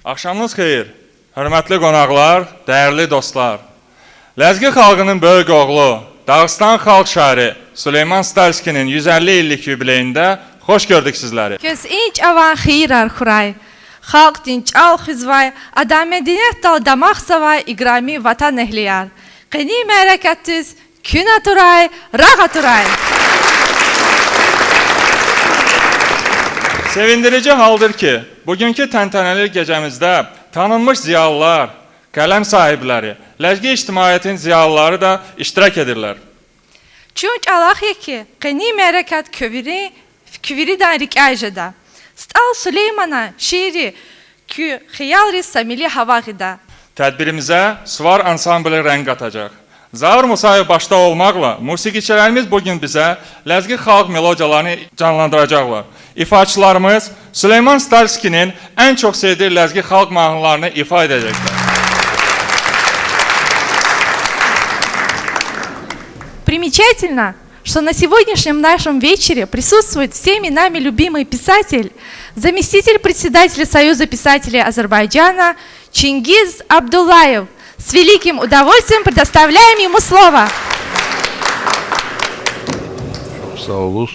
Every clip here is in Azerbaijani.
Axşamınız xeyir, hörmətli qonaqlar, dəyərli dostlar. Ləzgi xalqının böyük oğlu, Dağıstan xalq şairi Süleyman Stalskinin 150 illik yubileyində xoş gördük sizləri. Köz inç avan xeyir xuray. Xalq dinç al xüzvay, adam medeniyet dal damaq savay, igrami vatan ehliyar. Qeni mərəkətiz, kün aturay, rağ aturay. Sevindirici haldır ki, bugünkü təntənəli gecəmizdə tanınmış ziyalılar, qələm sahibləri, Ləzgi ictimaiyyətin ziyalıları da iştirak edirlər. Çünki Allah ki, qeni mərəkət köviri, küviridan rikayjada. Stal Süleymana şiiri kü xiyalri samili havağida. Tədbirimizə Suvar ansamblı rəng qatacaq. Zaur Musayev başda olmaqla musiqiçilərimiz bugün bizə ləzgi xalq melodiyalarını canlandıracaqlar. İfaçılarımız Süleyman Stalskinin ən çox sevdiyi ləzgi xalq mahnılarını ifa edəcəklər. Примечательно, что на сегодняшнем нашем вечере присутствует всеми нами любимый писатель, заместитель председателя Союза писателей Азербайджана Чингиз Абдуллаев. С великим удовольствием предоставляем ему слово. Çox sağ olun.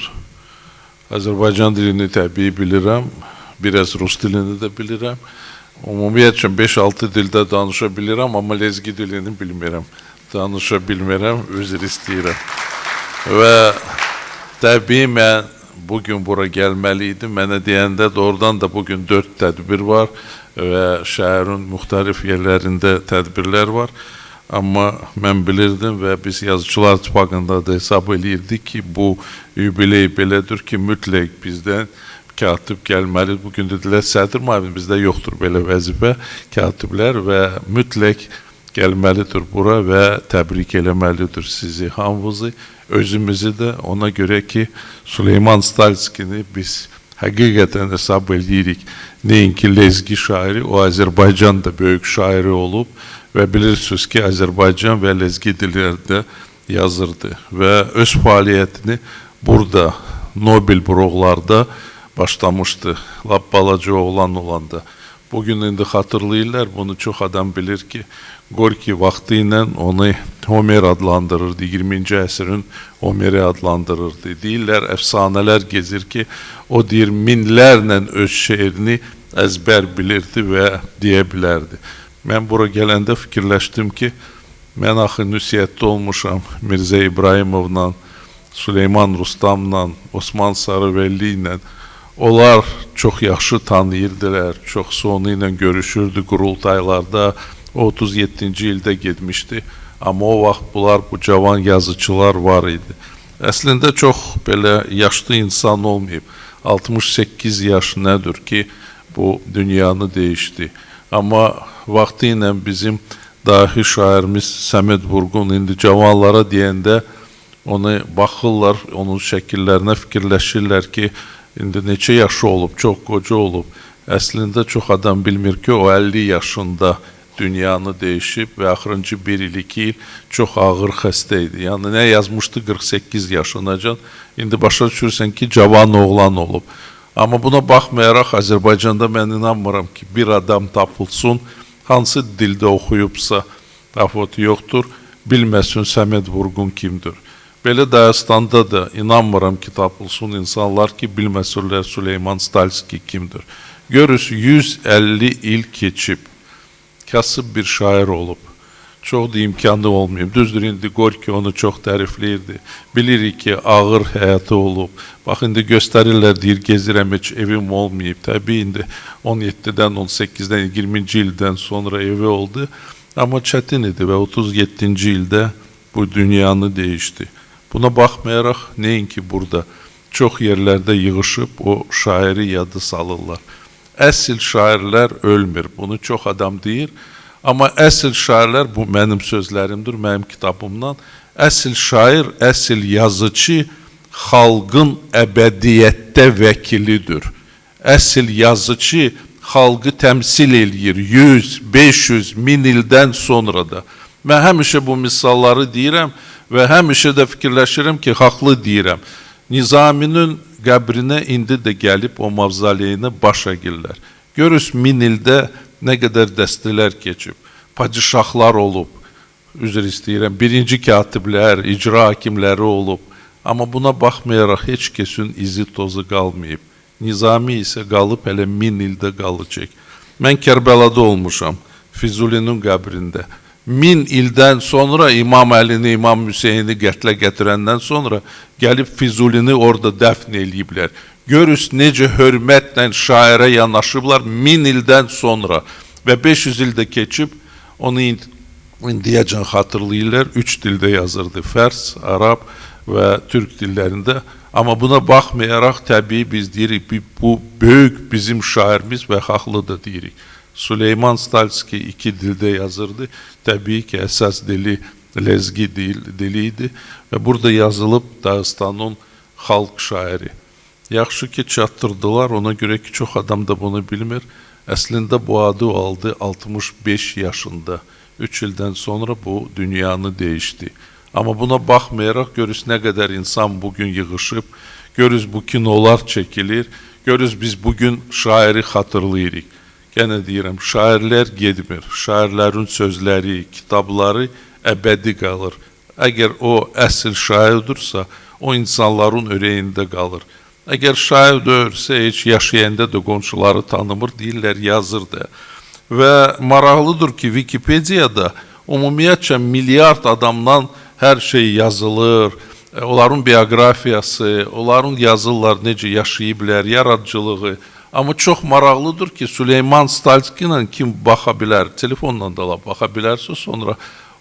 Azərbaycan dilini təbii bilirəm, biraz rus dilini də bilirəm. Ümumiyyətcə 5-6 dildə danışa bilirəm, amma lezgi dilini bilmirəm. Danışa bilmirəm, üzr istəyirəm. Və təbii mən bugün bura gəlməli idim. Mənə deyəndə doğrudan da bugün 4 tədbir var və şəhərin müxtəlif yerlərində tədbirlər var. Amma mən bilirdim və biz Yazıçılar İttifaqında da hesab eləyirdik ki, bu yubiley belədir ki, mütləq bizdən katib gəlməli. Bugün dedilər, sədr müavini bizdə yoxdur belə vəzifə, katiblər və mütləq gəlməlidir bura və təbrik eləməlidir sizi hamınızı, özümüzü də ona görə ki, Süleyman Stalskini biz həqiqətən hesab eləyirik. Nəinki lezgi şairi, o Azərbaycan da böyük şairi olub və bilirsiniz ki, Azərbaycan və lezgi dillərində yazırdı və öz fəaliyyətini burada Nobel buroqlarda başlamışdı. Lap balaca oğlan olanda. Bugün indi xatırlayırlar, bunu çox adam bilir ki, Gorki vaxtı ilə onu Homer adlandırırdı, 20-ci əsrin Homeri adlandırırdı. Deyirlər, əfsanələr gezir ki, o deyir, minlərlə öz şeirini əzbər bilirdi və deyə bilərdi. Mən bura gələndə fikirləşdim ki, mən axı nüsiyyətdə olmuşam Mirzə İbrahimovla, Süleyman Rustamla, Osman Sarıvəlli ilə. Onlar çox yaxşı tanıyırdılar, çoxsu onu ilə görüşürdü qurultaylarda. O 37-ci ildə getmişdi. Amma o vaxt bunlar, bu cavan yazıçılar var idi. Əslində çox belə yaşlı insan olmayıb. 68 yaş nədir ki, bu dünyanı dəyişdi. Amma vaxtı ilə bizim dahi şairimiz Səməd Vurğun indi cavanlara deyəndə onu baxırlar, onun şəkillərinə fikirləşirlər ki, indi neçə yaşı olub, çox qoca olub. Əslində çox adam bilmir ki, o 50 yaşında dünyanı dəyişib və axırıncı 1 il, 2 il çox ağır xəstə idi. Yəni nə yazmışdı 48 yaşınacan. İndi başa düşürsən ki, cavan oğlan olub. Amma buna baxmayaraq Azərbaycanda mən inanmıram ki, bir adam tapılsın, hansı dildə oxuyubsa, təfavütü yoxdur, bilməsin Səməd Vurğun kimdir. Belə Dağıstanda da inanmıram ki, tapılsın insanlar ki, bilməsinlər Süleyman Stalski kimdir. Görürsünüz, 150 il keçib, kasıb bir şair olub. Çox da imkanı olmayıb. Düzdür, indi Gorki onu çox tərifləyirdi. Bilirik ki, ağır həyatı olub. Bax, indi göstərirlər, deyir, gezirəm, heç evim olmayıb. Təbii, indi 17-dən, 18-dən, 20-ci ildən sonra evi oldu. Amma çətin idi və 37-ci ildə bu dünyanı dəyişdi. Buna baxmayaraq, nəinki burada çox yerlərdə yığışıb o şairi yadı salırlar. Əsl şairlər ölmür. Bunu çox adam deyir. Amma əsl şairlər, bu mənim sözlərimdir, mənim kitabımdan. Əsl şair, əsl yazıcı xalqın əbədiyyətdə vəkilidir. Əsl yazıcı xalqı təmsil eləyir 100, 500, 1000 ildən sonra da. Mən həmişə bu misalları deyirəm və həmişə də fikirləşirəm ki, haqlı deyirəm. Nizaminin qəbrinə indi də gəlib o mavzoleyinə baş əyirlər. Görürsünüz, 1000 ildə Nə qədər dəstələr keçib, padişahlar olub, üzr istəyirəm, birinci katiblər, icra hakimləri olub. Amma buna baxmayaraq heç kəsin izi tozu qalmayıb. Nizami isə qalıb hələ 1000 ildə qalacaq. Mən Kərbəlada olmuşam, Füzulinin qəbrində. 1000 ildən sonra İmam Əlini, İmam Hüseyni qətlə gətirəndən sonra gəlib Füzulini orada dəfn eləyiblər. Görürsünüz necə hörmətlə şairə yanaşıblar 1000 ildən sonra və 500 ildə keçib onu indiyəcən xatırlayırlar. 3 dildə yazırdı: fərs, arab və türk dillərində. Amma buna baxmayaraq təbii biz deyirik bu böyük bizim şairimiz və haqlı da deyirik. Süleyman Stalski 2 dildə yazırdı. Təbii ki, əsas dili lezgi dili idi və burada yazılıb Dağıstanın xalq şairi. Yaxşı ki, çatdırdılar, ona görə ki, çox adam da bunu bilmir. Əslində bu adı aldı 65 yaşında. 3 ildən sonra bu dünyanı dəyişdi. Amma buna baxmayaraq görürüz nə qədər insan bugün yığışıb, görürüz bu kinolar çəkilir, görürüz biz bugün şairi xatırlayırıq. Gənə deyirəm, şairlər getmir, şairlərin sözləri, kitabları əbədi qalır. Əgər o əsl şairdirsə, o insanların ürəyində qalır. Əgər şair deyirsə, heç yaşayanda da qonşuları tanımır, deyirlər, yazır da. Və maraqlıdır ki, Wikipediyada ümumiyyətcə milyard adamdan hər şey yazılır, onların bioqrafiyası, onların yazırlar necə yaşayıblar, yaradıcılığı. Amma çox maraqlıdır ki, Süleyman Stalski ilə kim baxa bilər, telefonla da baxa bilərsə sonra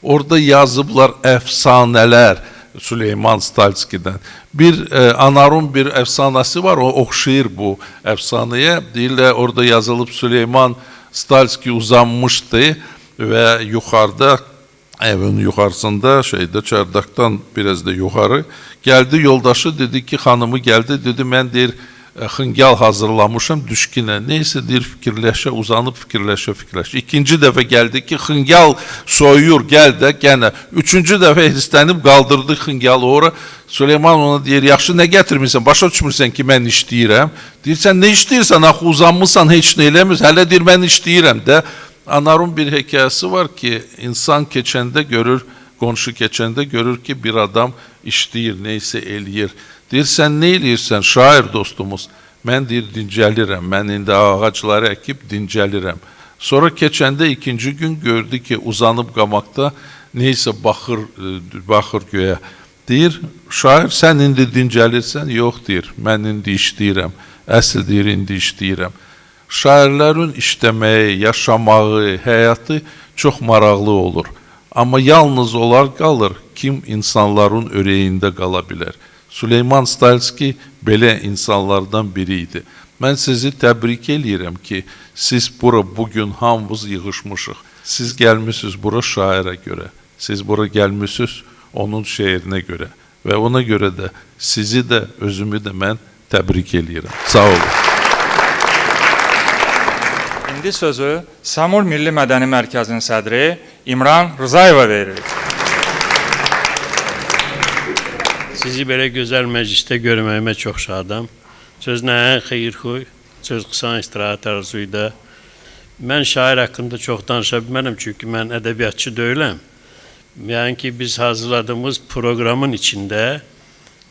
orada yazıblar əfsanələr Süleyman Stalskidən. Bir Anarun bir əfsanəsi var, o oxşayır bu əfsanəyə. Deyirlər, orada yazılıb Süleyman Stalski uzanmışdı və yuxarıda, evin yuxarısında, şeydə, çardaqdan biraz da yuxarı gəldi, yoldaşı dedi ki, xanımı gəldi, dedi, mən deyir, xıngal hazırlamışam düşkünə. Neysə deyir, fikirləşə, uzanıb fikirləşə, fikirləşə. İkinci dəfə gəldi ki, xıngal soyuyur, gəl də, gənə. Üçüncü dəfə hirslənib qaldırdı xıngalı ora. Süleyman ona deyir, yaxşı nə gətirmirsən, başa düşmürsən ki, mən işləyirəm. Deyir, sən nə işləyirsən, axı uzanmısan, heç nə eləmirsən. Hələ deyir, mən işləyirəm də. Anarun bir hekayəsi var ki, insan keçəndə görür, qonşu keçəndə görür ki, bir adam işləyir, neysə eləyir. Deyir, sən nə eləyirsən, şair dostumuz? Mən deyir, dincəlirəm, mən indi ağacları əkib dincəlirəm. Sonra keçəndə ikinci gün gördü ki, uzanıb qamaqda neysə baxır, baxır göyə. Deyir, şair, sən indi dincəlirsən? Yox, deyir, mən indi işləyirəm. Əsl deyir, indi işləyirəm. Şairlərin işləməyi, yaşamağı, həyatı çox maraqlı olur. Amma yalnız onlar qalır, kim insanların ürəyində qala bilər. Süleyman Stalski belə insanlardan biri idi. Mən sizi təbrik eləyirəm ki, siz bura bugün hamımız yığışmışıq. Siz gəlmişsiniz bura şairə görə. Siz bura gəlmişsiniz onun şeirinə görə. Və ona görə də sizi də, özümü də mən təbrik eləyirəm. Sağ olun. İndi sözü Samur Milli Mədəni Mərkəzinin sədri İmran Rızayeva veririk. Sizi belə gözəl məclisdə görməyimə çox şadam. Söz nəhəng xeyirxuy, söz qısa istirahət arzuyda. Mən şair haqqında çox danışa bilmərəm, çünki mən ədəbiyyatçı deyiləm. Yəni ki, biz hazırladığımız proqramın içində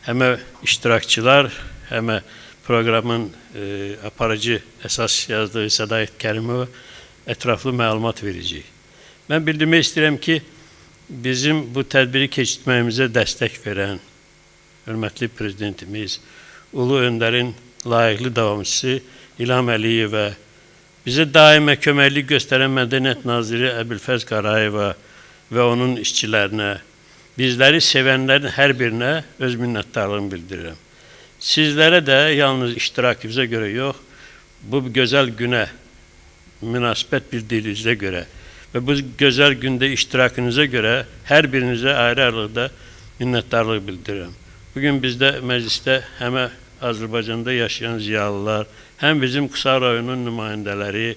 həm iştirakçılar, həm proqramın aparıcı əsas yazdığı Sədayət Kərimova ətraflı məlumat verəcək. Mən bildirmək istəyirəm ki, bizim bu tədbiri keçirtməyimizə dəstək verən hörmətli prezidentimiz, Ulu Öndərin layiqli davamçısı İlham Əliyevə, bizə daima köməklik göstərən Mədəniyyət Naziri Əbülfəz Qarayeva və onun işçilərinə, bizləri sevənlərin hər birinə öz minnətdarlığımı bildirirəm. Sizlərə də yalnız iştirakınıza görə yox, bu gözəl günə münasibət bildiyinizə görə və bu gözəl gündə iştirakınıza görə hər birinizə ayrı-ayrılıqda minnətdarlıq bildirirəm. Bugün bizdə məclisdə həm Azərbaycanda yaşayan ziyalılar, həm bizim Qusar rayonunun nümayəndələri,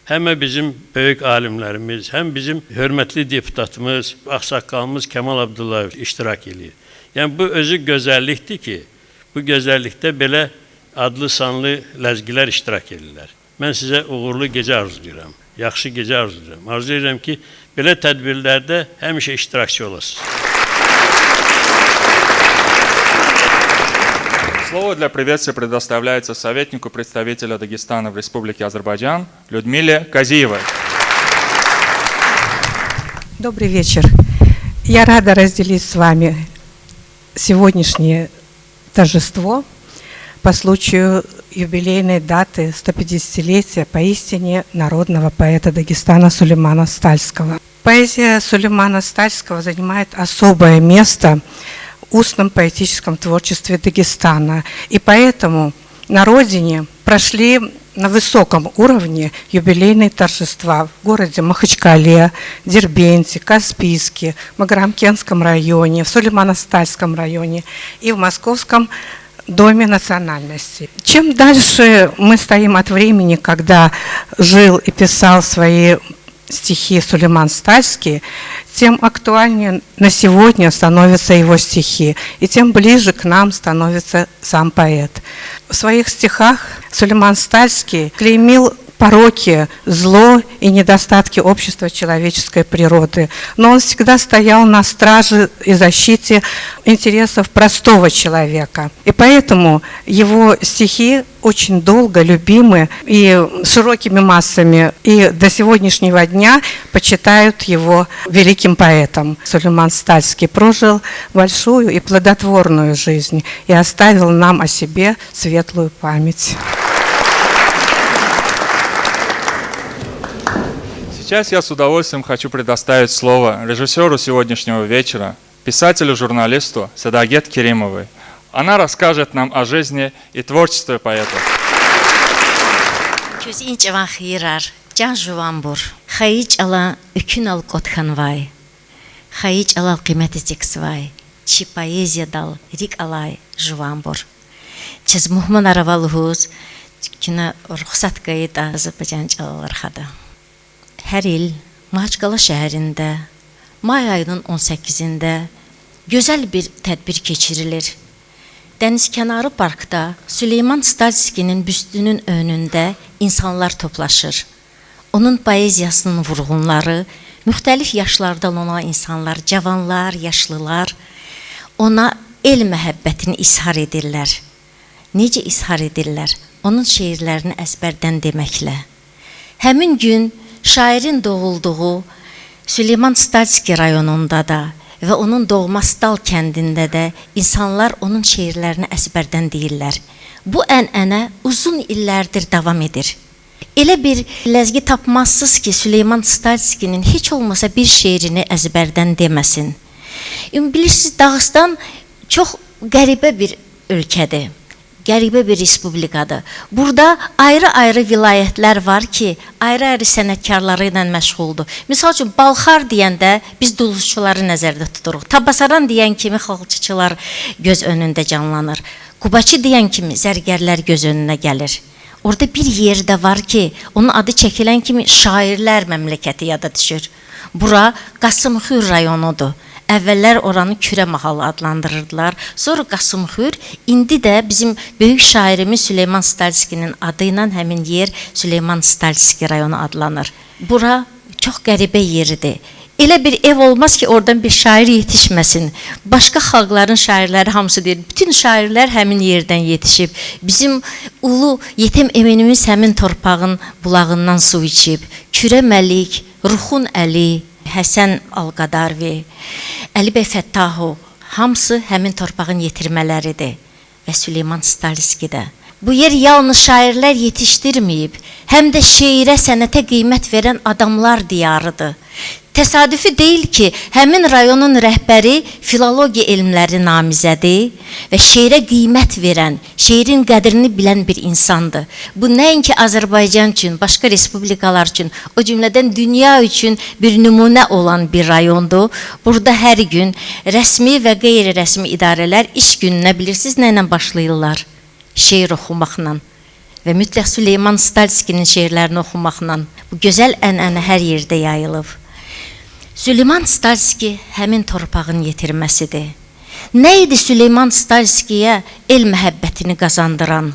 həm bizim böyük alimlərimiz, həm bizim hörmətli deputatımız, ağsaqqalımız Kəmal Abdullayev iştirak eləyir. Yəni bu özü gözəllikdir ki, bu gözəllikdə belə adlı sanlı ləzgilər iştirak edirlər. Mən sizə uğurlu gecə arzulayıram. Yaxşı gecə arzu edirəm. Arzu edirəm ki, belə tədbirlərdə həmişə iştirakçı olasınız. Слово для приветствия предоставляется советнику представителя Дагестана в Республике Азербайджан Людмиле Казиевой. Добрый вечер. Я рада разделить с вами сегодняшнее торжество по случаю юбилейной даты 150-летия поистине народного поэта Дагестана Сулеймана Стальского. Поэзия Сулеймана Стальского занимает особое место в устном поэтическом творчестве Дагестана. И поэтому на родине прошли на высоком уровне юбилейные торжества в городе Махачкале, Дербенте, Каспийске, Магарамкентском районе, в Сулеймано-Стальском районе и в Московском доме национальности. Чем дальше мы стоим от времени, когда жил и писал свои стихи Сулейман Стальский, тем актуальнее на сегодня становятся его стихи, и тем ближе к нам становится сам поэт. В своих стихах Сулейман Стальский клеймил пороки, зло и недостатки общества человеческой природы. Но он всегда стоял на страже и защите интересов простого человека. И поэтому его стихи очень долго любимы и широкими массами, и до сегодняшнего дня почитают его великим поэтом. Сулейман Стальский прожил большую и плодотворную жизнь и оставил нам о себе светлую память. Сейчас я с удовольствием хочу предоставить слово режиссеру сегодняшнего вечера, писателю-журналисту Седагет Керимовой. Она расскажет нам о жизни и творчестве поэта. Hər il Mahaçqala şəhərində may ayının 18-də gözəl bir tədbir keçirilir. Dənizkənarı parkda Süleyman Stalskinin büstünün önündə insanlar toplaşır. Onun poeziyasının vurğunları, müxtəlif yaşlardan olan insanlar, cavanlar, yaşlılar ona el məhəbbətini ishar edirlər. Necə ishar edirlər? Onun şeirlərini əzbərdən deməklə. Həmin gün şairin doğulduğu Süleyman Stalski rayonunda da və onun doğma Stal kəndində də insanlar onun şeirlərini əzbərdən deyirlər. Bu ənənə uzun illərdir davam edir. Elə bir ləzgi tapmazsınız ki, Süleyman Stalskinin heç olmasa bir şeirini əzbərdən deməsin. Bilirsiniz, Dağıstan çox qəribə bir ölkədir. Qəribə bir respublikadır. Burada ayrı-ayrı vilayətlər var ki, ayrı-ayrı sənətkarları ilə məşğuldur. Misal üçün, Balxar deyəndə biz duluzçuları nəzərdə tuturuq. Tabasaran deyən kimi xalçıçılar göz önündə canlanır. Qubaçı deyən kimi zərgərlər göz önünə gəlir. Orada bir yer də var ki, onun adı çəkilən kimi şairlər məmləkəti yada düşür. Bura Qasımxür rayonudur. Əvvəllər oranı Kürə mahalı adlandırırdılar. Sonra Qasımxür, indi də bizim böyük şairimiz Süleyman Stalskinin adı ilə həmin yer Süleyman Stalski rayonu adlanır. Bura çox qəribə yeridir. Elə bir ev olmaz ki, oradan bir şair yetişməsin. Başqa xalqların şairləri hamısı deyir. Bütün şairlər həmin yerdən yetişib. Bizim ulu Yetim Eminimiz həmin torpağın bulağından su içib. Kürə Məlik, Ruxun Əli, Həsən Alqadarvi, Əli bəy Fəttahov hamısı həmin torpağın yetirmələridir və Süleyman Stalski də. Bu yer yalnız şairlər yetişdirməyib, həm də şeirə, sənətə qiymət verən adamlar diyarıdır. Təsadüfi deyil ki, həmin rayonun rəhbəri filologiya elmləri namizədi və şeirə qiymət verən, şeirin qədrini bilən bir insandır. Bu nəinki Azərbaycan üçün, başqa respublikalar üçün, o cümlədən dünya üçün bir nümunə olan bir rayondur. Burada hər gün rəsmi və qeyri-rəsmi idarələr iş gününə bilirsiniz nə ilə başlayırlar? Şeir oxumaqla və mütləq Süleyman Stalskinin şeirlərini oxumaqla. Bu gözəl ənənə hər yerdə yayılıb. Süleyman Stalski həmin torpağın yetirməsidir. Nə idi Süleyman Stalskiyə el məhəbbətini qazandıran?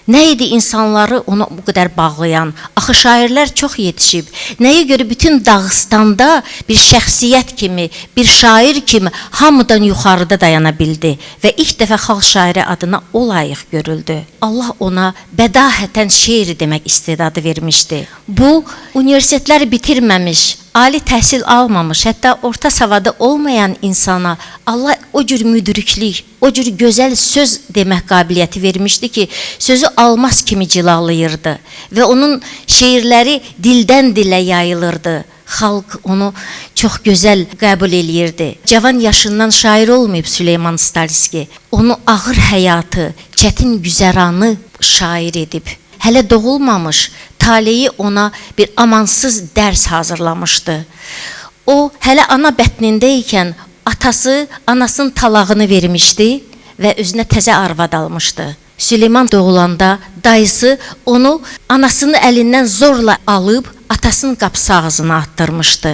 Nə idi insanları ona bu qədər bağlayan? Axı şairlər çox yetişib. Nəyə görə bütün Dağıstanda bir şəxsiyyət kimi, bir şair kimi hamıdan yuxarıda dayana bildi və ilk dəfə xalq şairi adına o layiq görüldü. Allah ona bədahətən şeir demək istedadı vermişdi. Bu, universitetlər bitirməmiş, ali təhsil almamış, hətta orta savadı olmayan insana Allah o cür müdriklik, o cür gözəl söz demək qabiliyyəti vermişdi ki, sözü almaz kimi cilalayırdı və onun şeirləri dildən dilə yayılırdı. Xalq onu çox gözəl qəbul eləyirdi. Cavan yaşından şair olmayıb Süleyman Stalski. Onu ağır həyatı, çətin güzəranı şair edib. Hələ doğulmamış, taleyi ona bir amansız dərs hazırlamışdı. O, hələ ana bətnində ikən atası anasının talağını vermişdi və özünə təzə arvad almışdı. Süleyman doğulanda dayısı onu anasının əlindən zorla alıb atasının qapısı ağzına atdırmışdı.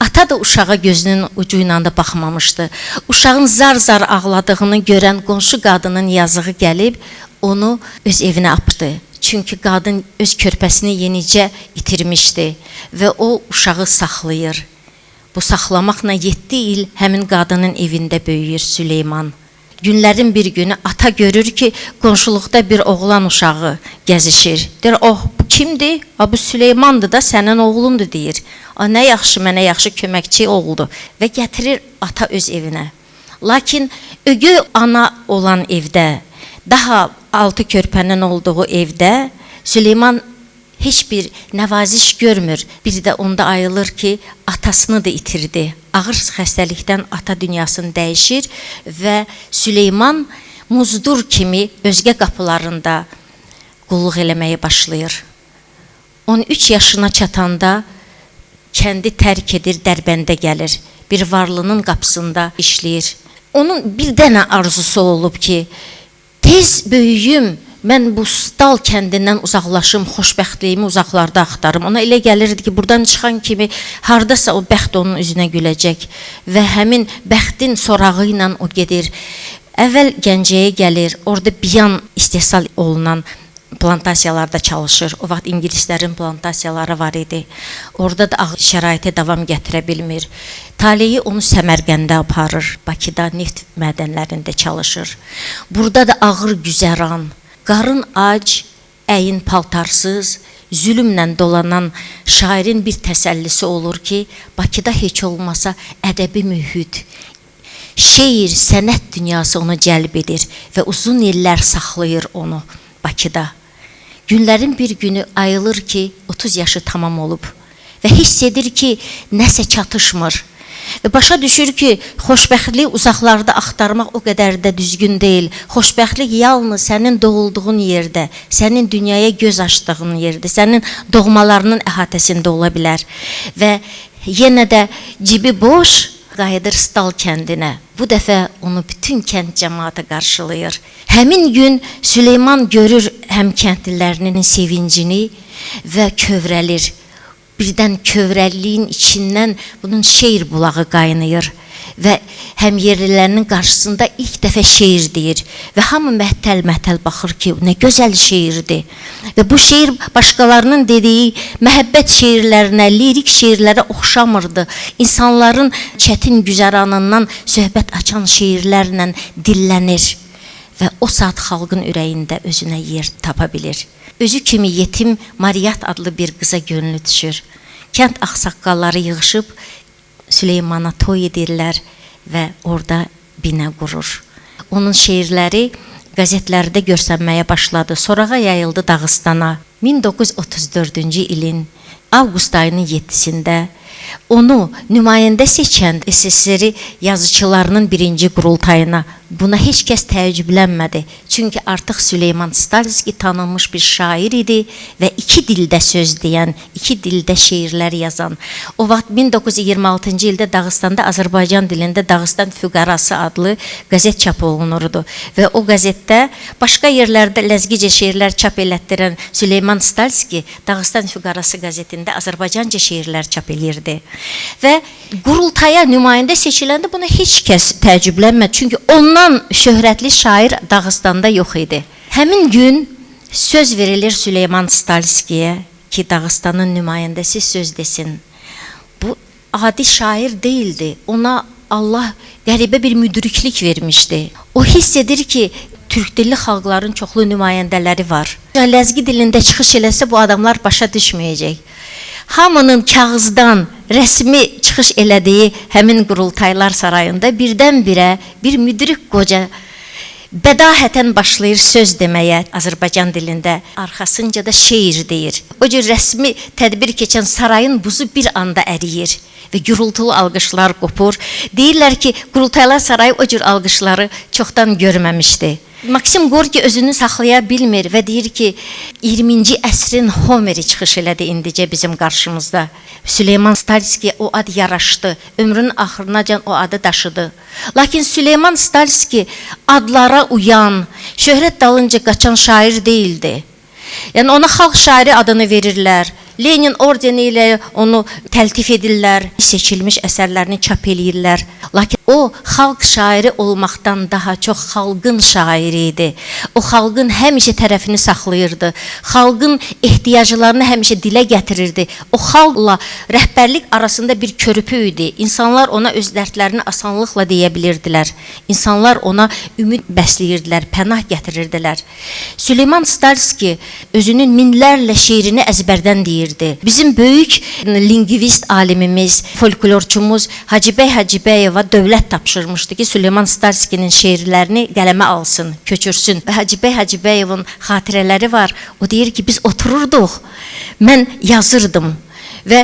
Ata da uşağa gözünün ucu ilə də baxmamışdı. Uşağın zar-zar ağladığını görən qonşu qadının yazığı gəlib onu öz evinə atdı. Çünki qadın öz körpəsini yenicə itirmişdi və o uşağı saxlayır. Bu saxlamaqla 7 il həmin qadının evində böyüyür Süleyman. Günlərin bir günü ata görür ki, qonşuluqda bir oğlan uşağı gəzişir. Deyir, oh, bu kimdir? Ha, bu Süleymandır da, sənin oğlundur, deyir. A, nə yaxşı, mənə yaxşı köməkçi oldu. Və gətirir ata öz evinə. Lakin ögey ana olan evdə, daha 6 körpənin olduğu evdə Süleyman heç bir nəvaziş görmür. Bir də onda ayılır ki, atasını da itirdi. Ağır xəstəlikdən ata dünyasını dəyişir və Süleyman muzdur kimi özgə qapılarında qulluq eləməyə başlayır. 13 yaşına çatanda kəndi tərk edir, Dərbəndə gəlir. Bir varlının qapısında işləyir. Onun bir dənə arzusu olub ki, tez böyüyüm, mən bu Stal kəndindən uzaqlaşım, xoşbəxtliyimi uzaqlarda axtarım. Ona elə gəlirdi ki, buradan çıxan kimi hardasa o bəxt onun üzünə güləcək və həmin bəxtin sorağı ilə o gedir. Əvvəl Gəncəyə gəlir, orada biyan istehsal olunan plantasiyalarda çalışır. O vaxt ingilislərin plantasiyaları var idi. Orada da ağır şəraitə davam gətirə bilmir. Taleyi onu Səmərqəndə aparır. Bakıda neft mədənlərində çalışır. Burada da ağır güzəran, qarın ac, əyin paltarsız, zülmlə dolanan şairin bir təsəllisi olur ki, Bakıda heç olmasa ədəbi mühit, şeir, sənət dünyası onu cəlb edir və uzun illər saxlayır onu Bakıda. Günlərin bir günü ayılır ki, 30 yaşı tamam olub və hiss edir ki, nəsə çatışmır. Və başa düşür ki, xoşbəxtliyi uzaqlarda axtarmaq o qədər də düzgün deyil. Xoşbəxtlik yalnız sənin doğulduğun yerdə, sənin dünyaya göz açdığın yerdə, sənin doğmalarının əhatəsində ola bilər. Və yenə də cibi boş qayıdır Stal kəndinə. Bu dəfə onu bütün kənd cəmaatı qarşılayır. Həmin gün Süleyman görür həm kəndlilərinin sevincini və kövrəlir. Birdən kövrəlliyin içindən bunun şeir bulağı qaynayır və həm yerlilərinin qarşısında ilk dəfə şeir deyir və hamı məhtəl-məhtəl baxır ki, nə gözəl şeirdir. Və bu şeir başqalarının dediyi məhəbbət şeirlərinə, lirik şeirlərə oxşamırdı. İnsanların çətin güzəranından söhbət açan şeirlərlə dillənir və o saat xalqın ürəyində özünə yer tapa bilir. Özü kimi yetim Mariyat adlı bir qıza gönlü düşür. Kənd ağsaqqalları yığışıb Süleymana toy edirlər və orada binə qurur. Onun şeirləri qəzetlərdə görsənməyə başladı. Sorağa yayıldı Dağıstana. 1934-cü ilin avqust ayının 7-sində onu nümayəndə seçən SSR yazıçılarının birinci qurultayına buna heç kəs təəccüblənmədi. Çünki artıq Süleyman Stalski tanınmış bir şair idi və iki dildə söz deyən, iki dildə şeirlər yazan. O vaxt 1926-cı ildə Dağıstanda Azərbaycan dilində Dağıstan Füqarası adlı qəzet çap olunurdu və o qəzetdə başqa yerlərdə ləzgicə şeirlər çap elətdirən Süleyman Stalski Dağıstan Füqarası qəzetində Azərbaycanca şeirlər çap eləyirdi. Və qurultaya nümayəndə seçiləndə buna heç kəs təəccüblənmədi. Çünki ondan şöhrətli şair Dağıstanda yox idi. Həmin gün Söz verilir Süleyman Stalskiyə ki, Dağıstanın nümayəndəsi söz desin. Bu adi şair değildi. Ona Allah qəribə bir müdriklik vermişdi. O hiss edir ki, türk dilli xalqların çoxlu nümayəndələri var. Ləzgi dilində çıxış eləsə bu adamlar başa düşməyəcək. Hamının kağızdan rəsmi çıxış elədiyi həmin Qurultaylar sarayında birdən-birə bir müdrik qoca bədahətən başlayır söz deməyə Azərbaycan dilində, arxasınca da şeir deyir. O cür rəsmi tədbir keçən sarayın buzu bir anda əriyir və gürultulu alqışlar qopur. Deyirlər ki, Qurultaylar sarayı o cür alqışları çoxdan görməmişdi. Maksim Gorki özünü saxlaya bilmir və deyir ki, 20-ci əsrin Homeri çıxış elədi indicə bizim qarşımızda. Süleyman Stalski o ad yaraşdı, ömrünün axırınacan o adı daşıdı. Lakin Süleyman Stalski adlara uyan, şöhrət dalınca qaçan şair değildi. Yəni ona xalq şairi adını verirlər. Lenin ordeni ilə onu təltif edirlər, seçilmiş əsərlərini çap eləyirlər. Lakin o xalq şairi olmaqdan daha çox xalqın şairi idi. O xalqın həmişə tərəfini saxlayırdı. Xalqın ehtiyaclarını həmişə dilə gətirirdi. O xalqla rəhbərlik arasında bir körpü idi. İnsanlar ona öz dərdlərini asanlıqla deyə bilirdilər. İnsanlar ona ümid bəsləyirdilər, pənah gətirirdilər. Süleyman Stalski özünün minlərlə şeirini əzbərdən deyirdi. Bizim böyük lingvist alimimiz, folklorçumuz Hacıbəy Hacıbəyova dövlət tapşırmışdı ki, Süleyman Stalskinin şeirlərini qələmə alsın, köçürsün. Hacıbəy Hacıbəyovun xatirələri var. O deyir ki, biz otururduq, mən yazırdım və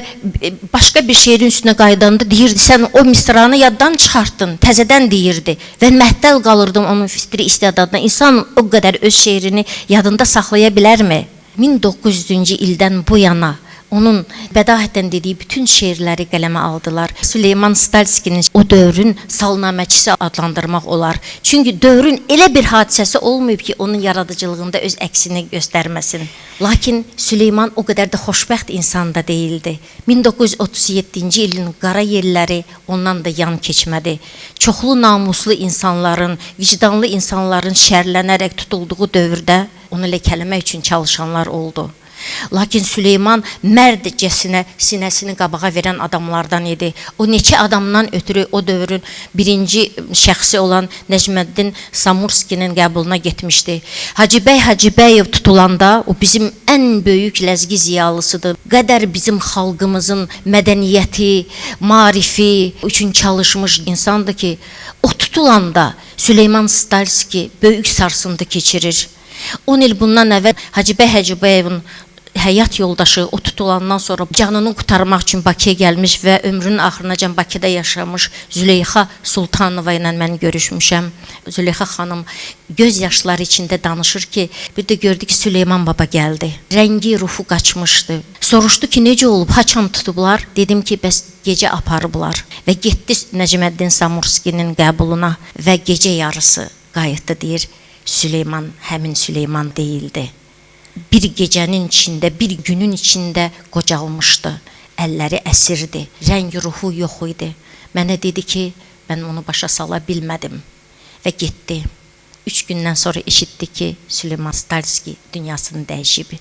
başqa bir şeirin üstünə qayıdanda deyirdi, sən o misranı yaddan çıxartdın, təzədən deyirdi və məhtəl qalırdım onun fitri istedadına. İnsan o qədər öz şeirini yadında saxlaya bilərmi? 1900-cü ildən bu yana onun bədahətən dediyi bütün şeirləri qələmə aldılar. Süleyman Stalskinin o dövrün salnaməçisi adlandırmaq olar. Çünki dövrün elə bir hadisəsi olmayıb ki, onun yaradıcılığında öz əksini göstərməsin. Lakin Süleyman o qədər də xoşbəxt insan da deyildi. 1937-ci ilin qara yelləri ondan da yan keçmədi. Çoxlu namuslu insanların, vicdanlı insanların şərlənərək tutulduğu dövrdə onu ləkələmək üçün çalışanlar oldu. Lakin Süleyman mərdcəsinə sinəsini qabağa verən adamlardan idi. O neçə adamdan ötürü o dövrün birinci şəxsi olan Nəcməddin Samurskinin qəbuluna getmişdi. Hacıbəy Hacıbəyev tutulanda o bizim ən böyük ləzgi ziyalısıdır. Qədər bizim xalqımızın mədəniyyəti, marifi üçün çalışmış insandır ki, o tutulanda Süleyman Stalski böyük sarsıntı keçirir. 10 il bundan əvvəl Hacıbəy Hacıbəyevin həyat yoldaşı o tutulandan sonra canını qurtarmaq üçün Bakıya gəlmiş və ömrünün axırınacan Bakıda yaşamış Züleyxa Sultanova ilə mən görüşmüşəm. Züleyxa xanım göz yaşları içində danışır ki, bir də gördü ki, Süleyman baba gəldi. Rəngi, ruhu qaçmışdı. Soruşdu ki, necə olub, haçan tutublar? Dedim ki, bəs gecə aparıblar. Və getdi Nəcməddin Samurskinin qəbuluna və gecə yarısı qayıtdı, deyir. Süleyman həmin Süleyman değildi. Bir gecənin içində, bir günün içində qocalmışdı. Əlləri əsirdi, rəng ruhu yox idi. Mənə dedi ki, mən onu başa sala bilmədim və getdi. 3 gündən sonra eşitdi ki, Süleyman Stalski dünyasını dəyişib.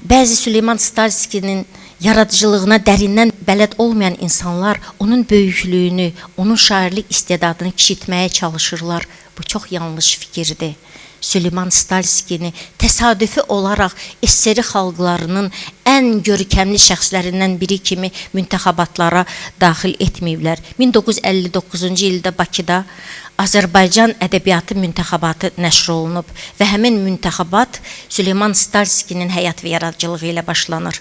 Bəzi Süleyman Stalskinin yaradıcılığına dərindən bələd olmayan insanlar onun böyüklüyünü, onun şairlik istedadını kiçiltməyə çalışırlar. Bu çox yanlış fikirdir. Süleyman Stalskini təsadüfi olaraq SSR xalqlarının ən görkəmli şəxslərindən biri kimi müntəxəbatlara daxil etməyiblər. 1959-cu ildə Bakıda Azərbaycan ədəbiyyatı müntəxəbatı nəşr olunub və həmin müntəxəbat Süleyman Stalskinin həyat və yaradıcılığı ilə başlanır.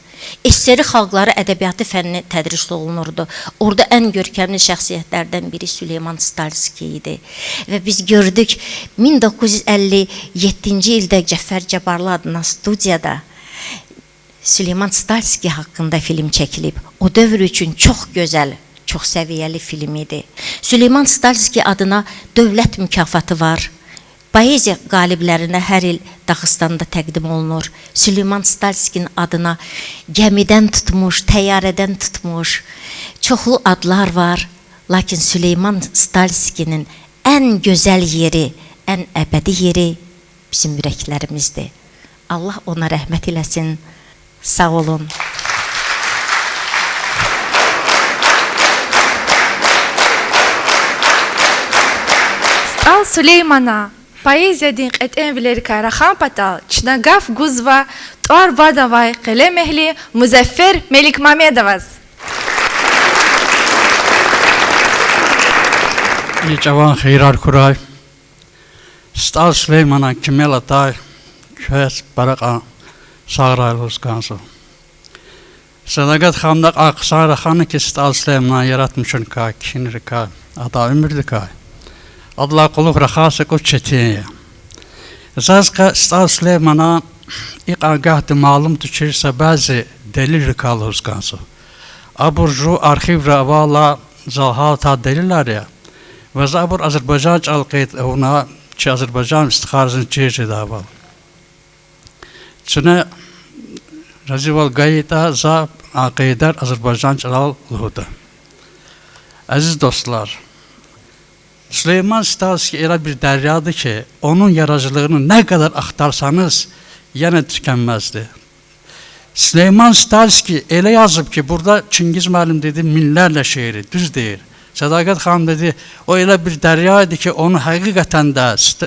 SSR xalqları ədəbiyyatı fənni tədris olunurdu. Orada ən görkəmli şəxsiyyətlərdən biri Süleyman Stalski idi. Və biz gördük 1957-ci ildə Cəfər Cabbarlı adına studiyada Süleyman Stalski haqqında film çəkilib. O dövr üçün çox gözəl, çox səviyyəli film idi. Süleyman Stalski adına dövlət mükafatı var. Poeziya qaliblərinə hər il Dağıstanda təqdim olunur. Süleyman Stalskinin adına gəmidən tutmuş, təyyarədən tutmuş çoxlu adlar var. Lakin Süleyman Stalskinin ən gözəl yeri, ən əbədi yeri bizim ürəklərimizdir. Allah ona rəhmət eləsin. Sağ olun. Stal Süleymana поэзия дин къетӏен вилерика рахампатал чинагав гузва тӏуар вадавай къелемехли Музаффер Меликмамедовас. Cavan xeyrar kuray. Stal Süleymana kimela tay kös baraqa sağraylos ganso. Sadagat xamdaq aqsara xanı ki Stal Süleymana yaratmışın ka kinir ka ada ömürdü ka. Adla quluq raxası qu çetin. Zazqa Stal Süleymana iqagah malum tüşirse bazı delil rikalos ganso. Aburju arxiv ravala zalhal ta deliller ya. Və zabur Azərbaycan çalqıyt ona ki Azərbaycan istixarızın çeşid aval. Çünə Razival Gayita za aqidər Azərbaycan çalal luhuda. Əziz dostlar, Süleyman Stalski elə bir dəryadır ki, onun yaradıcılığını nə qədər axtarsanız, yenə tükənməzdi. Süleyman Stalski elə yazıb ki, burada Çingiz müəllim dedi, minlərlə şeiri, düz deyir. Sədaqət xanım dedi, o elə bir dərya idi ki, onu həqiqətən də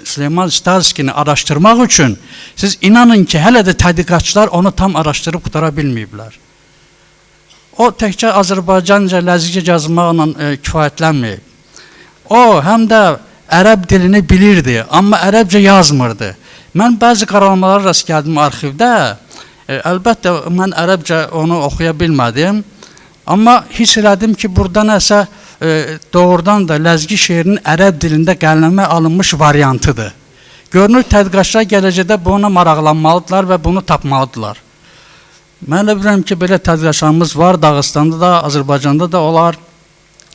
Süleyman Stalskini araşdırmaq üçün siz inanın ki, hələ də tədqiqatçılar onu tam araşdırıb qutara bilməyiblər. O təkcə Azərbaycanca ləzgicə yazmaqla kifayətlənməyib. O, həm də ərəb dilini bilirdi, amma ərəbcə yazmırdı. Mən bəzi qaralamalara rast gəldim arxivdə, əlbəttə mən ərəbcə onu oxuya bilmədim, amma hiss elədim ki, burada nəsə doğrudan da ləzgi şeirinin ərəb dilində qələmə alınmış variantıdır. Görünür, tədqiqatçılar gələcəkdə buna maraqlanmalıdırlar və bunu tapmalıdırlar. Mən elə bilirəm ki, belə tədqiqatçılarımız var, Dağıstanda da, Azərbaycanda da olar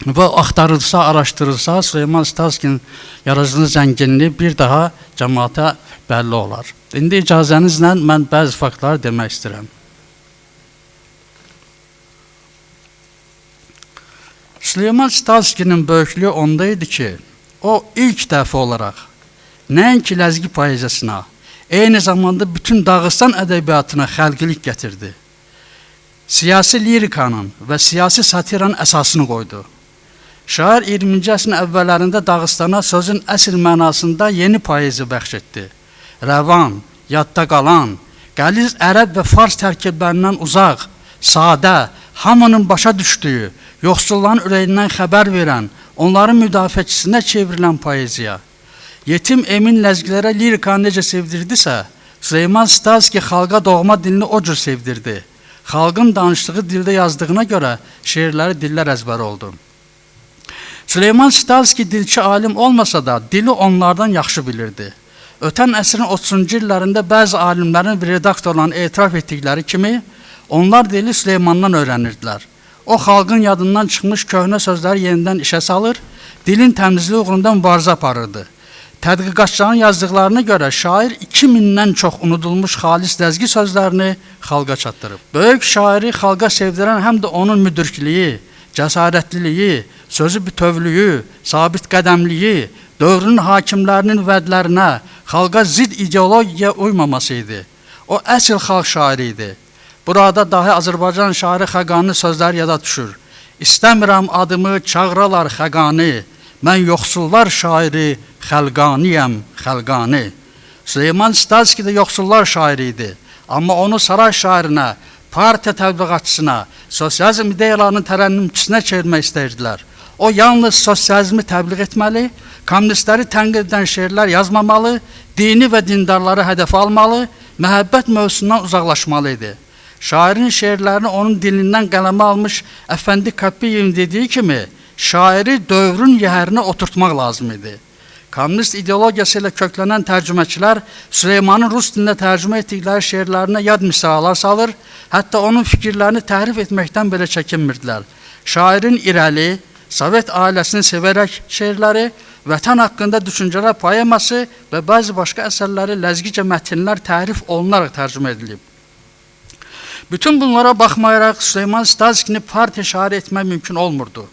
və axtarılsa, araşdırılsa, Süleyman Stalskinin yaradıcılığının zənginliyi bir daha cəmaata bəlli olar. İndi icazənizlə mən bəzi faktları demək istəyirəm. Süleyman Stalskinin böyüklüyü onda idi ki, o ilk dəfə olaraq nəinki ləzgi poeziyasına, eyni zamanda bütün Dağıstan ədəbiyyatına xəlqilik gətirdi. Siyasi lirikanın və siyasi satiranın əsasını qoydu. Şair 20-ci əsrin əvvəllərində Dağıstana sözün əsl mənasında yeni poeziya bəxş etdi. Rəvan, yadda qalan, qəliz ərəb və fars tərkiblərindən uzaq, sadə, hamının başa düşdüyü, yoxsulların ürəyindən xəbər verən, onların müdafiəçisinə çevrilən poeziya. Yetim Emin ləzgilərə lirikanı necə sevdirdisə, Süleyman Stalski xalqa doğma dilini o cür sevdirdi. Xalqın danışdığı dildə yazdığına görə şeirləri dillər əzbəri oldu. Süleyman Stalski dilçi alim olmasa da dili onlardan yaxşı bilirdi. Ötən əsrin 30-cu illərində bəzi alimlərin və redaktorların etiraf etdikləri kimi, onlar dili Süleymandan öyrənirdilər. O, xalqın yadından çıxmış köhnə sözləri yenidən işə salır, dilin təmizliyi uğrunda mübarizə aparırdı. Tədqiqatçıların yazdıqlarına görə şair 2000-dən çox unudulmuş xalis ləzgi sözlərini xalqa çatdırıb. Böyük şairi xalqa sevdirən həm də onun müdrikliyi, cəsarətliliyi, sözü bütövlüyü, sabit qədəmliyi, dövrün hakimlərinin vədlərinə, xalqa zid ideologiyaya uymaması idi. O, əsl xalq şairi idi. Burada dahi Azərbaycan şairi Xəqaninin sözləri yada düşür. İstəmirəm adımı çağıralar Xəqani, mən yoxsullar şairi Xəlqaniyəm, Xəlqani. Süleyman Stalski də yoxsullar şairi idi. Amma onu saray şairinə, partiya təbliğatçısına, sosializm ideyalarının tərənnümçüsünə çevirmək istəyirdilər. O, yalnız sosializmi təbliğ etməli, kommunistləri tənqid edən şeirlər yazmamalı, dini və dindarları hədəf almalı, məhəbbət mövzusundan uzaqlaşmalı idi. Şairin şeirlərini onun dilindən qələmə almış Əfəndi Kapiyevin dediyi kimi, şairi dövrün yəhərinə oturtmaq lazım idi. Komünist ideologiyası ilə köklənən tərcüməçilər Süleymanın rus dilində tərcümə etdikləri şeirlərinə yad misralar salır, hətta onun fikirlərini təhrif etməkdən belə çəkinmirdilər. Şairin irəli, Sovet ailəsini sevərək şeirləri, vətən haqqında düşüncələr poeması və bəzi başqa əsərləri ləzgicə mətinlər təhrif olunaraq tərcümə edilib. Bütün bunlara baxmayaraq Süleyman Stalskini partiya şairi etmək mümkün olmurdu.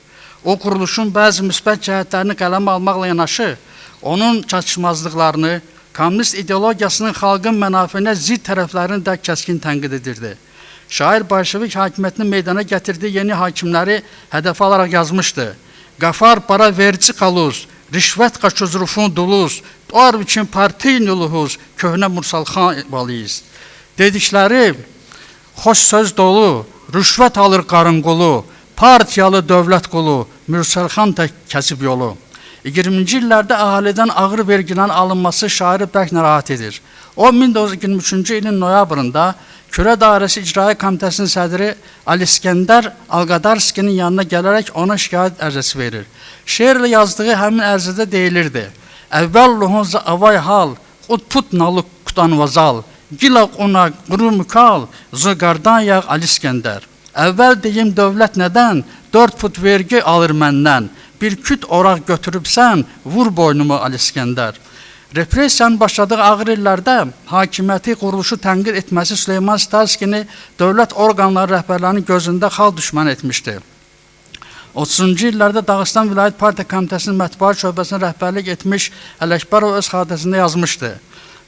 O quruluşun bəzi müsbət cəhətlərini qələmə almaqla yanaşı, onun çatışmazlıqlarını, Komünist ideologiyasının xalqın mənafeyinə zidd tərəflərini də kəskin tənqid edirdi. Şair bolşevik hakimiyyətinin meydana gətirdiyi yeni hakimləri hədəfə alaraq yazmışdı. Qafar para verici qaluz, rişvət qaçuzrufun duluz, doğar üçün partiyinuluhuz, köhnə Mursalxan valıyız. Dedikləri xoş söz dolu, rüşvət alır qarın qulu, partiyalı dövlət qulu, Mürsəlxan tək kəsib yolu. 20-ci illərdə əhalidən ağır vergilərin alınması şairi bərk narahat edir. O, 1923-cü ilin noyabrında Kürə Dairəsi İcraiyyə Komitəsinin sədri Aliskəndər Alqadarskinin yanına gələrək ona şikayət ərizəsi verir. Şeirlə yazdığı həmin ərizədə deyilirdi. Əvvəl luhunza avay hal, qut put nalı kutan vazal, gila quna quru mükal, zıqardan yağ Aliskəndər. Əvvəl deyim dövlət nədən, 4 put vergi alır məndən, bir küt oraq götürübsən, vur boynumu Aliskəndər. Repressiyanın başladığı ağır illərdə hakimiyyəti, quruluşu tənqid etməsi Süleyman Sitalskini dövlət orqanları rəhbərlərinin gözündə xalq düşməni etmişdi. 30-cu illərdə Dağıstan Vilayət Partiya Komitəsinin mətbuat şöbəsinə rəhbərlik etmiş Ələkbərov öz xatirəsində yazmışdı.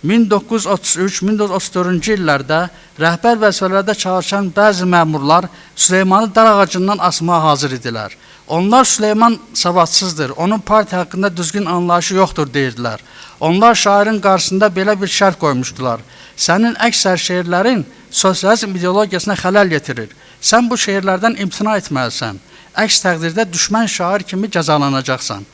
1933-1934-cü illərdə rəhbər vəzifələrdə çalışan bəzi məmurlar Süleymanı dar ağacından asmağa hazır idilər. Onlar Süleyman savadsızdır, onun partiya haqqında düzgün anlayışı yoxdur deyirdilər. Onlar şairin qarşısında belə bir şərt qoymuşdular. Sənin əksər şeirlərin sosializm ideologiyasına xələl yetirir. Sən bu şeirlərdən imtina etməlisən. Əks təqdirdə düşmən şair kimi cəzalanacaqsan.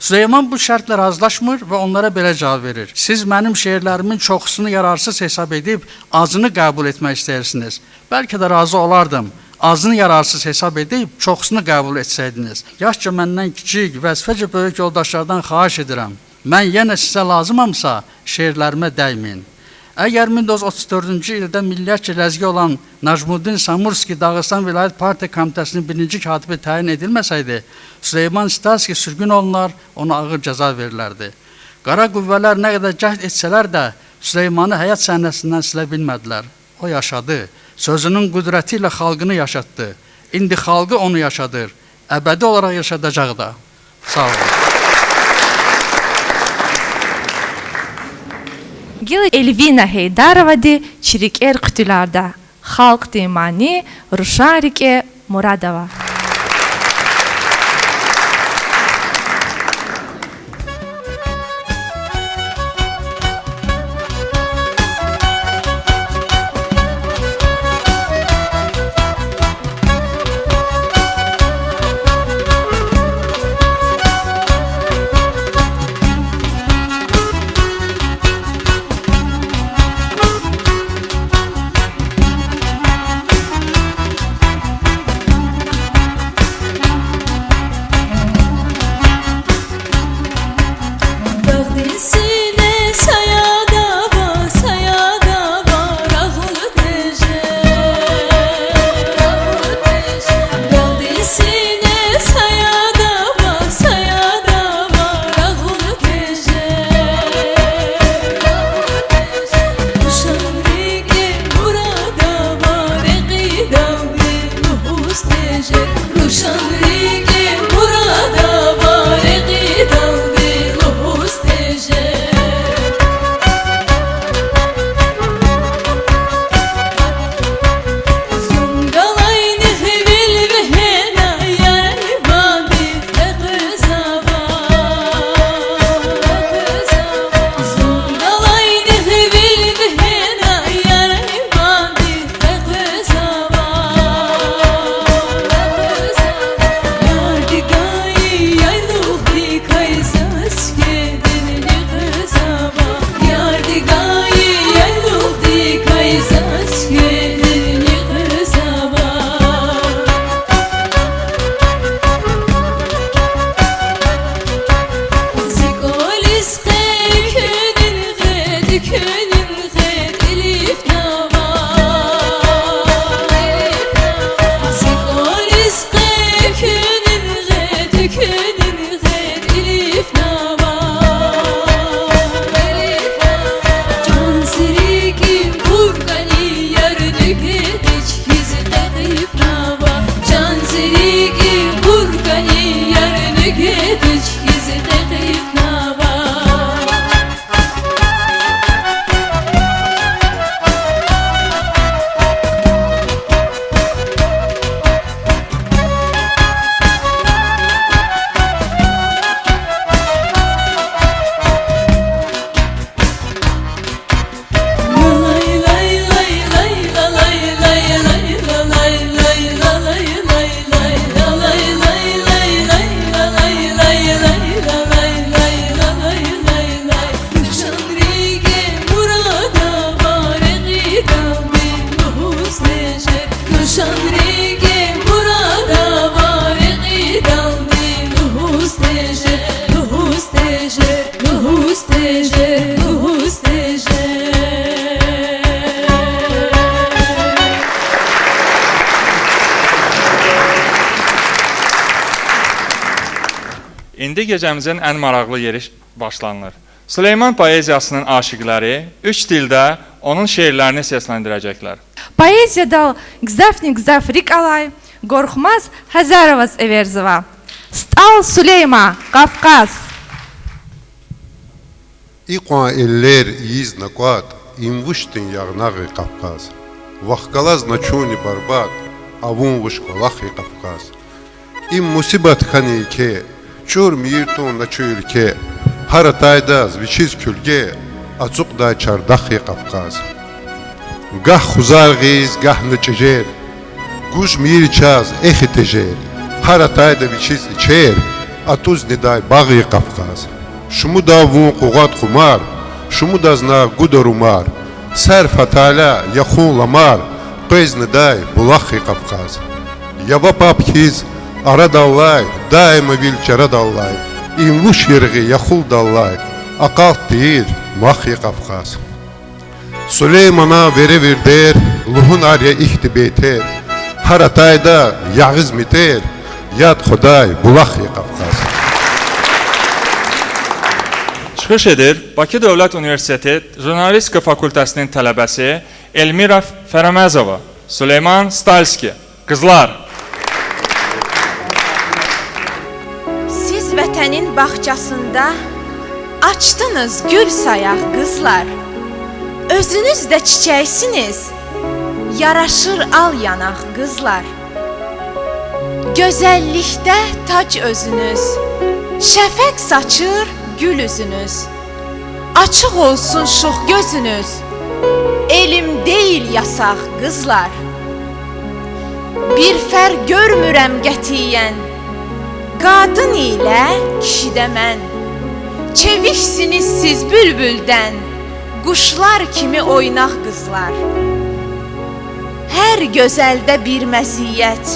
Süleyman bu şərtlə razılaşmır və onlara belə cavab verir. Siz mənim şeirlərimin çoxusunu yararsız hesab edib azını qəbul etmək istəyirsiniz. Bəlkə də razı olardım. Azını yararsız hesab edib çoxusunu qəbul etsəydiniz. Yaşca məndən kiçik, vəzifəcə böyük yoldaşlardan xahiş edirəm. Mən yenə sizə lazımamsa şeirlərimə dəyməyin. Əgər 1934-cü ildə milliyyətcə ləzgi olan Najmuddin Samurski Dağıstan Vilayət Partiya Komitəsinin birinci katibi təyin edilməsəydi, Süleyman Sitalski sürgün olunar, ona ağır cəza verilərdi. Qara qüvvələr nə qədər cəhd etsələr də Süleymanı həyat səhnəsindən silə bilmədilər. O yaşadı, sözünün qüdrəti ilə xalqını yaşatdı. İndi xalqı onu yaşadır, əbədi olaraq yaşadacaq da. Sağ olun. Gil Elvina Heydarova di Çiriker Qütülarda. Xalq Dimani Ruşarike Muradova. İndi gecəmizin ən maraqlı yeri başlanılır. Süleyman poeziyasının aşiqləri üç dildə onun şeirlərini səsləndirəcəklər. Поэзия Гзаф Рикалай, Горхмаз Хазарова Эверзова. Стал Сулейма, Кавказ. İqua eller yiz naquat, imvuştin yağnağı Qafqaz. Vaxqalaz naçuni barbat, avun vuşqalahı Qafqaz. İm musibat xani ke, çur mirtun naçu ülke, haratayda zviçiz külge, açuq da çardahı Qafqaz. Gah xuzarğiz, gah nıçıjer, guş mirçaz exi tejer, haratayda viçiz içer, atuz niday bağı Qafqaz. Şumuda vun quğat xumar, şumudazna gudarumar, sərf hatala yaxun lamar, qez niday bulahı Qafqaz. Yava papkiz, ara dallay, daima vil çara dallay, imvuş yerği yaxul dallay, aqalt deyir mahı Qafqaz. Süleymana vere der, luhun arya ihti beyter, haratayda yağız miter, yad xuday bulahı Qafqaz. Çıxış edir Bakı Dövlət Universiteti Jurnalistika Fakültəsinin tələbəsi Elmira Fərəməzova, Süleyman Stalski. Qızlar. Siz vətənin bağçasında açdınız gül sayaq qızlar. Özünüz də çiçəksiniz, yaraşır al yanaq qızlar. Gözəllikdə tac özünüz, şəfəq saçır gül üzünüz. Açıq olsun şux gözünüz, elm deyil yasaq qızlar. Bir fərq görmürəm qətiyyən, qadın ilə kişidə mən. Çeviksiniz siz bülbüldən, quşlar kimi oynaq qızlar. Hər gözəldə bir məziyyət,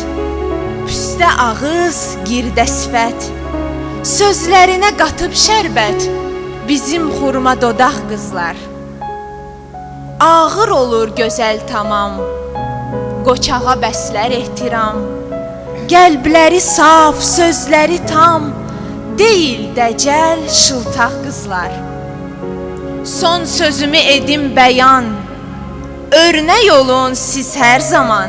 püstə ağız, girdə sifət. Sözlərinə qatıb şərbət, bizim xurma dodaq qızlar. Ağır olur gözəl tamam, qoçağa bəslər ehtiram. Qəlbləri saf, sözləri tam, deyil dəcəl, şıltaq qızlar. Son sözümü edim bəyan, örnək olun siz hər zaman.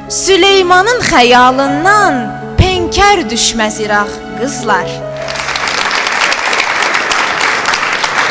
Süleymanın xəyalından penkər düşməz iraq qızlar.